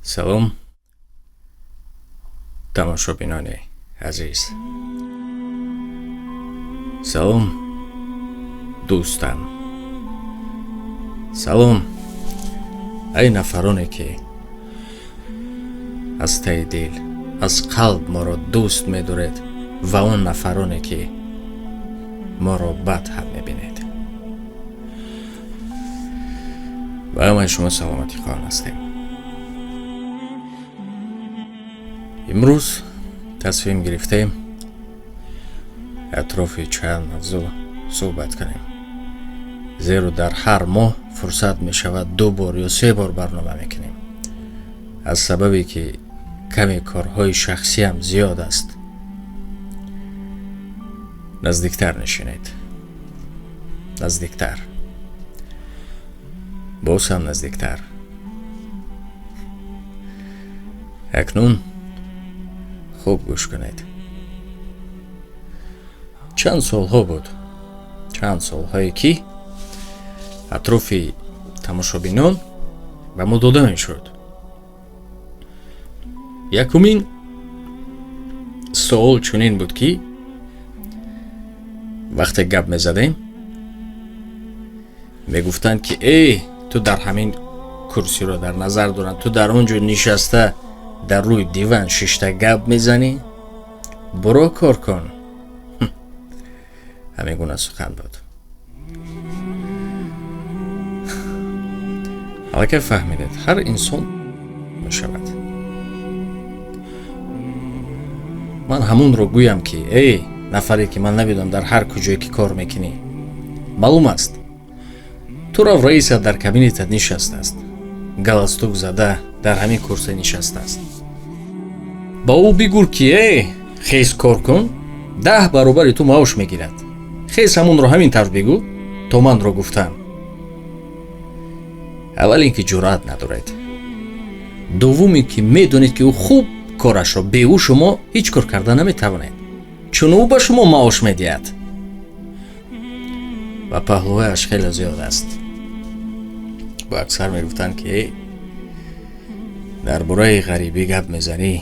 Салом, тамошобинони азиз. Салом, дӯстам. Салом, ай нафароне, ки аз таи дил, аз қалб моро дӯст медоред ва он нафароне, ки моро бад ҳам мебинед. Ба ҳамаи шумо саломатӣ хоҳон ҳастем. Имрӯз тасмим гирифтем атрофи чанд мавзӯъ суҳбат кунем, зеро дар ҳар моҳ фурсат мешавад 2 бор ё 3 бор барнома мекунем, аз сабабе ки каме корҳои шахсиам зиёд аст. Наздиктар нишинед, наздиктар, боз ҳам наздиктар. Акнун хуб гӯш кунед. Чанд солҳо буд, чанд солҳое ки атрофи тамошобинон ба мо дода мешуд. Якумин суол чунин буд, ки вақте гап мезадем мегуфтанд, ки эй, ту дар ҳамин курсиро дар назар доранд, ту дар он ҷо нишаста дар рӯи диван шишта гап мезанӣ, буро кор кун. Ҳамин гуна сухан буд. Аллакай фаҳмидед, ҳар инсон мешавад. Ман ҳамонро гӯям, ки эй нафаре, ки ман намедонам дар ҳар куҷое ки кор мекунӣ, маълум аст, ту рав, раисат дар кабинетат нишастааст, галстук зада дар ҳамин курса нишастааст. Ба ӯ бигӯр, ки эй, хез кор кун, 10 баробари ту маош мегирад. Хез ҳамонро ҳамин тавр бигӯ, то манро гуфтам. Аввал ин ки ҷуръат надоред, дуввум ин ки медонед, ки ӯ хуб корашро, бе ӯ шумо ҳеҷ кор карда наметавонед, чун ӯ ба шумо маош медиҳад ва паҳлӯяш хеле зиёд аст. Бо аксар мегуфтанд, ки эй, дар бораи ғарибӣ гап мезанӣ,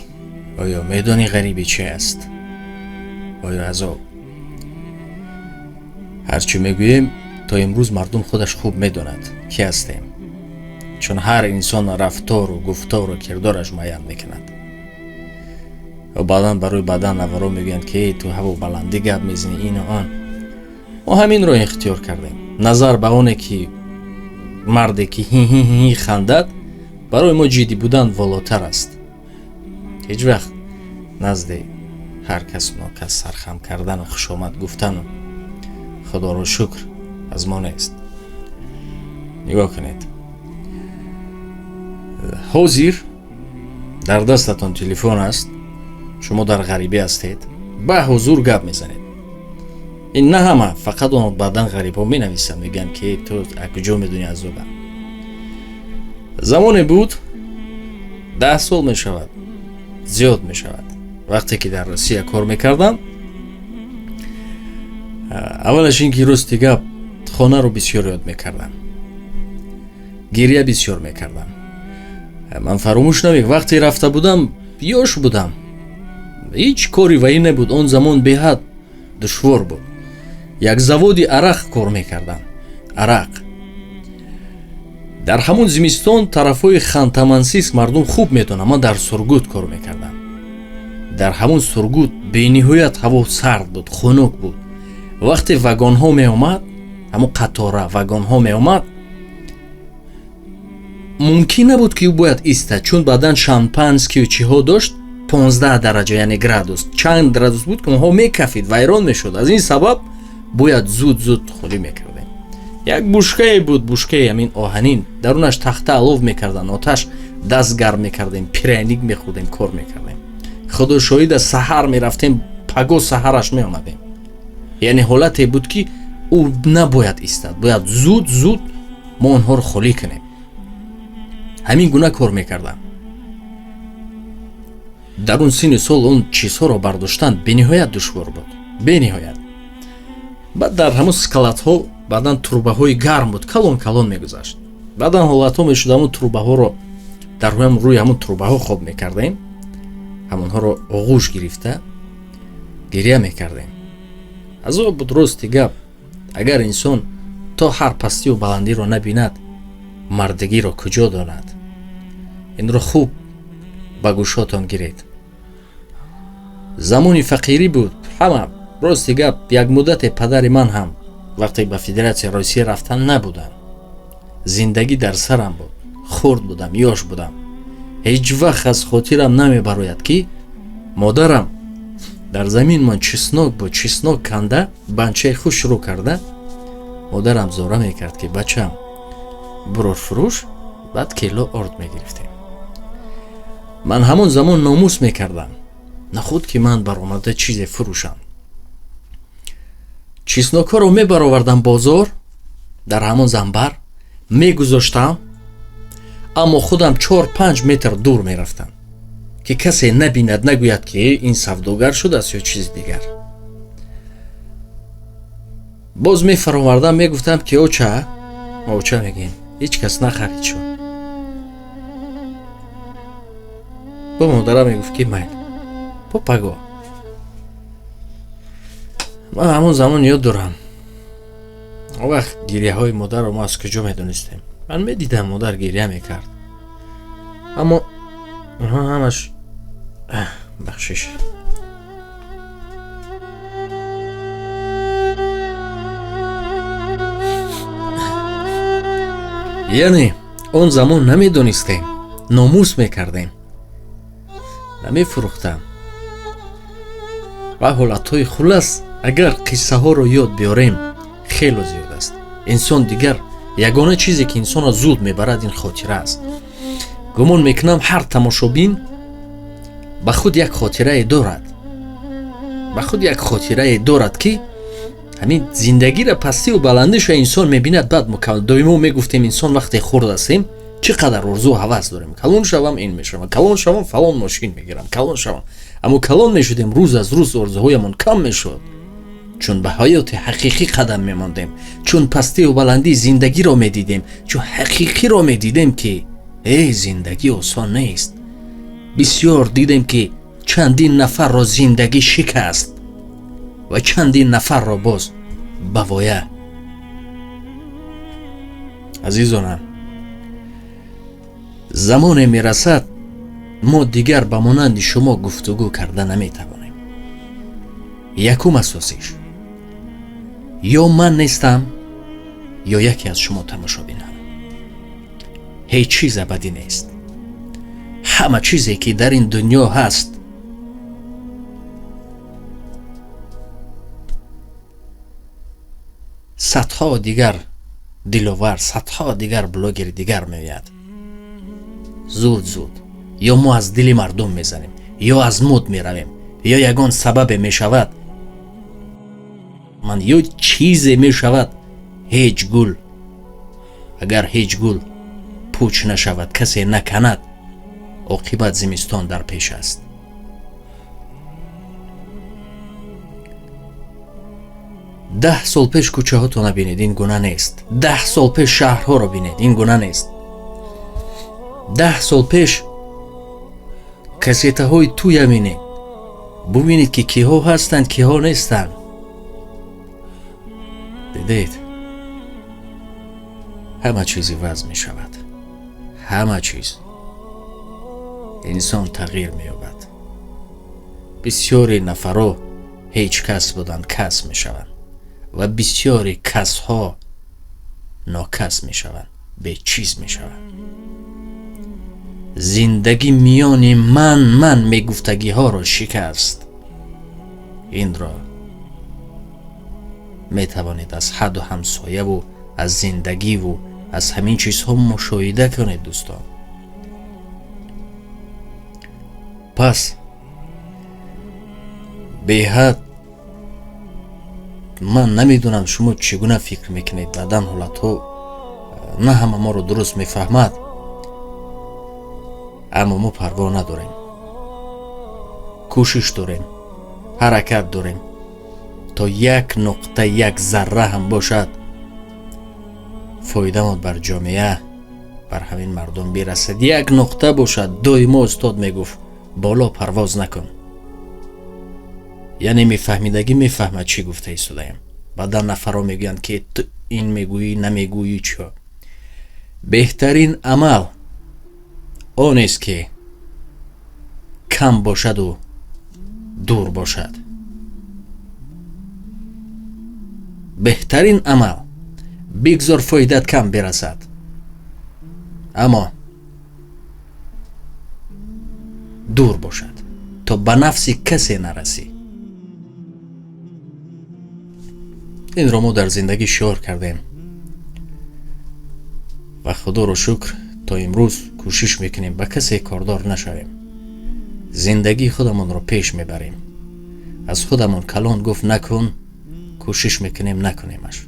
оё медонӣ ғарибӣ чи аст? Оё азоб? Ҳарчи мегӯем, то имрӯз мардум худаш хуб медонад, ки ҳастем, чун ҳар инсон рафтору гуфтору кирдораш муайян мекунад. Ва баъдан барои баъдан нафаро мегӯянд, ки эй, ту ҳаво баландӣ гап мезанӣ, ину он. Мо ҳаминро ихтиёр кардем, назар ба оне ки марде ки ҳи-ҳи-ҳи хандад, барои мо ҷиддӣ будан волотар аст. Ҳеҷ вақт назди ҳар кас нокас сархам кардану хушомад гуфтану худоро шукр аз мо нест. Нигоҳ кунед, ҳозир дар дастатон телефон аст, шумо дар ғарибӣ ҳастед, ба ҳузур гап мезанед. Ин на ҳама, фақат он баъдан ғарибҳо менависанд, мегӯянд, ки ту аз куҷо медонӣ азоба. Замоне буд, 10 сол мешавад, зиёд мешавад, вақте ки дар Россия кор мекардам, аввалаш ин ки рости гап хонаро бисёр ёд мекардам, гиря бисёр мекардам. Ман фаромӯш намекунам, вақте рафта будам, ёш будам, ҳеҷ кори ваӣ набуд. Он замон беҳад душвор буд. Як заводи арақ кор мекардам, арақ. Дар ҳамон зимистон тарафҳои Хантамансис мардум хуб медонанд, ман дар Сургут кор мекардам. Дар ҳамон Сургут бениҳоят ҳаво сард буд, хунук буд. Вақте вагонҳо меомад, ҳамон қатора вагонҳо меомад, мумкин набуд, ки ӯ бояд истад, чун баъдан шампанскию чиҳо дошт, 15 дараҷа, яъне градус, чанд градус буд, ки онҳо мекафид, вайрон мешуд. Аз ин сабаб бояд зуд-зуд холӣ мекардем. Як бушкае буд, бушкаи ҳамин оҳанин, дарунаш тахта алов мекарданд, оташ даст гарм мекардем, пряник мехӯрдем, кор мекардем. Худо шоҳида, саҳар мерафтем, паго саҳараш меомадем. Яъне ҳолате буд, ки ӯ набояд истад, бояд зуд-зуд мо онҳоро холӣ кунем. Ҳамин гуна кор мекардам. Дар он синни сол он чизҳоро бардоштан бениҳоят душвор буд, бениҳоят. Баъд дар ҳамон складҳо баъдан трубаҳои гарм буд, калон калон мегузашт. Баъдан ҳолатҳо мешуд, ҳамон трубаҳоро Дар рӯи ҳамон трубаҳо хоб мекардем, ҳамонҳоро оғӯш гирифта гиря мекардем. Азоб буд, рости гап. Агар инсон то ҳар пастию баландиро набинад, мардагиро куҷо донад? Инро хуб ба гӯшотон гиред. Замони фақирӣ буд. Ҳама рости гап, як муддате падари ман ҳам вақте ба Федератсияи Россия рафтан набудам. Зиндагӣ дар сарам буд. Хурд будам, ёш будам. Ҳеҷ вақт аз хотирам намебарояд, ки модарам дар заминмон чеснок буд, чеснок канда, банчаи хуш шурӯъ карда, модарам зора мекард, ки бачам бурор фурӯш, баъд кило орд мегирифтем. Ман ҳамон замон номус мекардам, нахуд ки ман баромада чизе фурӯшам. Чеснокҳоро мебаровардам бозор, дар ҳамон занбар мегузоштам, аммо худам 4-5 метр дур мерафтам, ки касе набинад, нагӯяд, ки ин савдогар шудааст ё чизи дигар. Боз мефаровардам, мегуфтам, ки оча, мо оча мегӯем, ҳеҷ кас нахарид шуд. Бо модарам мегуфт, ки майл, по паго. Ман ҳамон замон ёд дорам, он вақт гиряҳои модарро мо аз куҷо медонистем? Ман медидам, модар гиря мекард, аммо инҳо ҳамаш бахшиш. Яъне он замон намедонистем, номус мекардем, намефурӯхтам. Ва ҳолатҳои хулас, агар қиссаҳоро ёд биёрем, хело зиёд аст. Инсон дигар ягона чизе, ки инсонро зуд мебарад, ин хотира аст. Гумон мекунам, ҳар тамошобин ба худ як хотирае дорад, ба худ як хотирае дорад, ки ҳамин зиндагиро, пастиву баландиша инсон мебинад. Баъд доимо мегуфтем, инсон вақте хурд ҳастем, чӣ қадар орзу ҳавас дорем: калон шавам, ин мешавам, калон шавам, фалон мошин мегирам, калон шавам. Аммо калон мешудем, рӯз аз рӯз орзуҳоямон кам мешуд, чун ба ҳаёти ҳақиқӣ қадам мемондем, чун пастиву баландии зиндагиро медидем, чун ҳақиқиро медидем, ки эй, зиндагӣ осон нест. Бисёр дидем, ки чандин нафарро зиндагӣ шикаст ва чандин нафарро боз ба воя. Азизонам, замоне мерасад, мо дигар ба монанди шумо гуфтугӯ карда наметавонем. Якум асосиш: ё ман нестам, ё яке аз шумо тамошобинам. Ҳеҷ чиз абадӣ нест. Ҳама чизе, ки дар ин дунё ҳаст, садҳо дигар Диловар, садҳо дигар блогери дигар меояд. Зуд зуд ё мо аз дили мардум мезанем, ё аз муд меравем, ё ягон сабабе мешавад, ман ё чизе мешавад. Ҳеҷ гул, агар ҳеҷ гул пуч нашавад, касе наканад, оқибат зимистон дар пеш аст. 10 сол пеш кӯчаҳотона бинед, ин гуна нест. 10 сол пеш шаҳрҳоро бинед, ин гуна нест. 10 сол пеш кассетаҳои туя бинед, бубинед, ки киҳо ҳастанд, киҳо нестанд. Дидед, ҳама чиз иваз мешавад, ҳама чиз. Инсон тағйир меёбад. Бисёри нафаро ҳеҷ кас буданд, кас мешаванд, ва бисёри касҳо нокас мешаванд, бечиз мешаванд. Зиндагӣ миёни ман ман мегуфтагиҳоро шикаст. Инро метавонед аз ҳадду ҳамсояву аз зиндагиву аз ҳамин чизҳо мушоҳида кунед, дӯстон. Пас беҳад ман намедонам, шумо чӣ гуна фикр мекунед. Баъдан ҳолатҳо на ҳама моро дуруст мефаҳмад, аммо мо парво надорем, кӯшиш дорем, ҳаракат дорем, то як нуқта, як зарра ҳам бошад, фоидамон бар ҷомеа. бар ҳамин мардум бирасад. Як нуқта бошад, доимо устод мегуфт боло парвоз накун. Яъне мефаҳмидагӣ мефаҳмад чӣ гуфта истодаем. Баъдан нафарро мегӯянд ки ту ин мегӯӣ, намегӯӣ чо. Беҳтарин амал он аст ки кам бошаду дур бошад. Беҳтарин амал бигзор фоидат кам бирасад, аммо дур бошад то ба нафси касе нарасӣ. Инро мо дар зиндагӣ шиор кардем ва худоро шукр то имрӯз кӯшиш мекунем ба касе кордор нашавем. Зиндагии худамонро пеш мебарем. Аз худамон калон гуфт накун, кӯшиш мекунем накунемаш.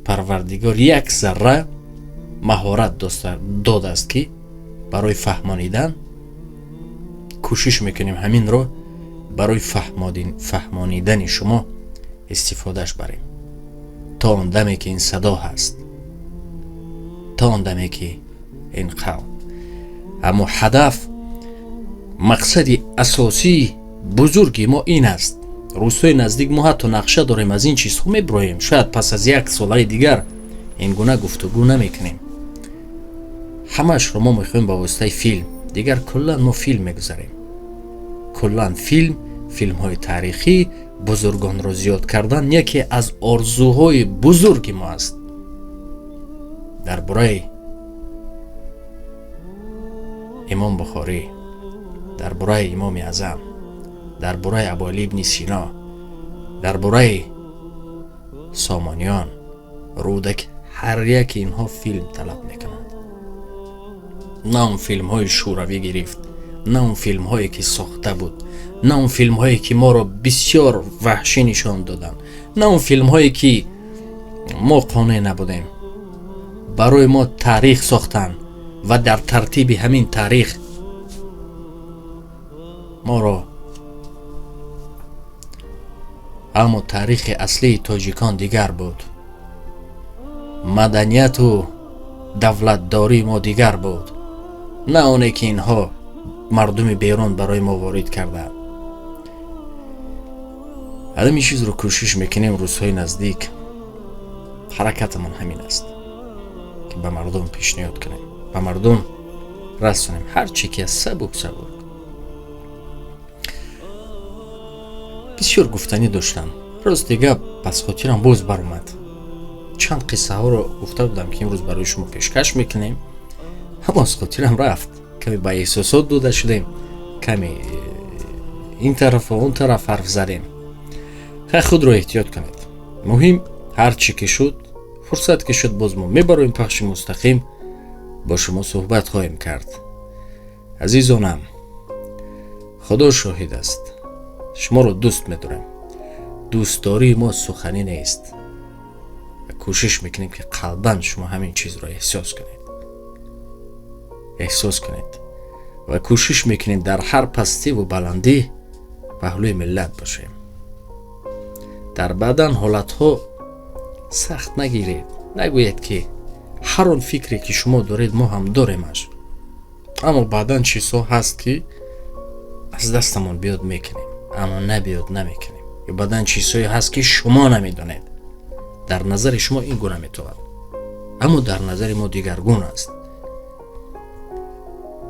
Парвардигор як зарра маҳорат додааст ки барои фаҳмонидан кӯшиш мекунем ҳаминро барои фаҳмонидани шумо истифодаш барем. То он даме ки ин садо ҳаст, то он даме ки ин қавм. Аммо ҳадаф, мақсади асосии бузурги мо ин аст. Рӯзҳои наздик мо ҳатто нақша дорем аз ин чизҳо меброем. Шояд пас аз як солаи дигар ин гуна гуфтугӯ намекунем. Ҳамаашро мо мехоҳем ба воситаи филм. Дигар куллан мо филм мегузарем. Куллан филм, филмҳои таърихӣ, бузургонро зиёд кардан яке аз орзуҳои бузурги мо аст. Дар бораи Имом Бухорӣ, дар бораи Имоми Аъзам, дар бораи Абуалӣ ибни Сино, дар бораи Сомониён, Рӯдак, ҳар яке инҳо филм талаб мекунанд. На он филмҳои шӯравӣ гирифт, на он филмҳое ки сохта буд, на он филмҳое ки моро бисёр ваҳшӣ нишон доданд, на он филмҳое ки мо қонеъ набудем. Барои мо таърих сохтанд ва дар тартиби ҳамин таърих моро, аммо таърихи аслии тоҷикон дигар буд. Маданияту давлатдории мо дигар буд, на оне ки инҳо мардуми берун барои мо ворид карданд. Ҳамин чизро кӯшиш мекунем рӯзҳои наздик. Ҳаракатамон ҳамин аст ки ба мардум пешниҳод кунем, ба мардум расонем ҳар чи ки аз сабук сабук. Бисёр гуфтанӣ доштам. Рости гап аз хотирам боз баромад. Чанд қиссаҳоро гуфта будам ки имрӯз барои шумо пешкаш мекунем, аммо аз хотирам рафт. Каме ба эҳсосот дода шудем, каме ин тараф ва он тараф ҳарф задем. Хай, худро эҳтиёт кунед. Муҳим ҳар чӣ ки шуд, фурсат ки шуд, боз мо мебароем пахши мустақим, бо шумо суҳбат хоҳем кард. Азизонам, Худо шоҳид аст, шуморо дӯст медорем. Дӯстдории мо суханӣ нест. Кӯшиш мекунем ки қалбан шумо ҳамин чизро эҳсос кунед. Эҳсос кунед ва кӯшиш мекунем дар ҳар пастиву баландӣ паҳлӯи миллат бошем. Дар баъдан ҳолатҳо сахт нагиред. Нагӯед ки ҳар он фикре ки шумо доред мо ҳам доремаш. Аммо баъдан чизҳо ҳаст ки аз дастамон биёд мекунем, аммо набиёд намекунем. Ё баъдан чизҳое ҳаст ки шумо намедонед. Дар назари шумо ин гуна метавад, аммо дар назари мо дигаргун аст.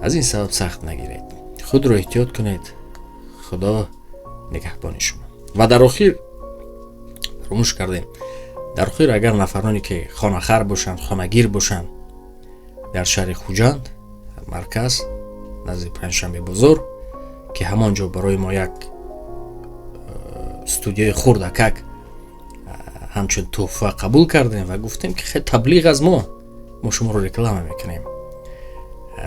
Аз ин сабаб сахт нагиред, худро эҳтиёт кунед. Худо нигаҳбони шумо. Ва дар охир фаромӯш кардем, дар охир агар нафароне ки хонахар бошанд, хонагир бошанд, дар шаҳри Хуҷанд, марказ, назди Панҷшанбе бозор, ки ҳамон ҷо барои мо як студияи хурдакак ҳамчун тӯҳфа қабул кардем ва гуфтем ки хеле таблиғ аз мо, мо шуморо реклама мекунем.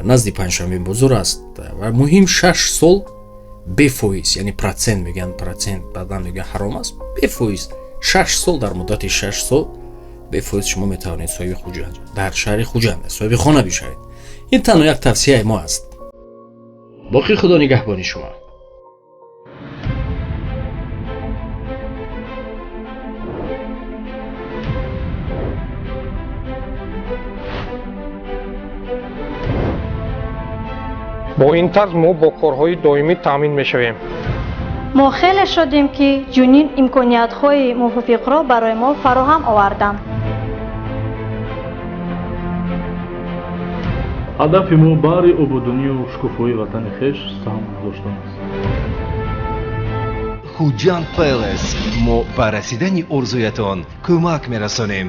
Назди Панҷшанбе бозор аст ва муҳим 6 сол бефоиз, яъне процент мегӯянд, процент баъдан мегӯянд ҳаром аст, бефоиз 6 сол, дар муддати 6 сол бефоиз шумо метавонед соҳиби Хуҷанд, дар шаҳри Хуҷанд соҳиби хона бишавед. Ин танҳо як тавсияи мо аст. Боқӣ Худо нигаҳбони шумо. Бо ин тарз мо бо корҳои доимӣ таъмин мешавем. Мо хеле шодем, ки чунин имкониятҳои мувофиқро барои мо фароҳам оварданд. Ҳадафи мо баҳри ободонию шукуфоии ватани хеш саҳм гузоштан аст. Хуҷанд Пэлас. Мо ба расидани орзуятон кӯмак мерасонем.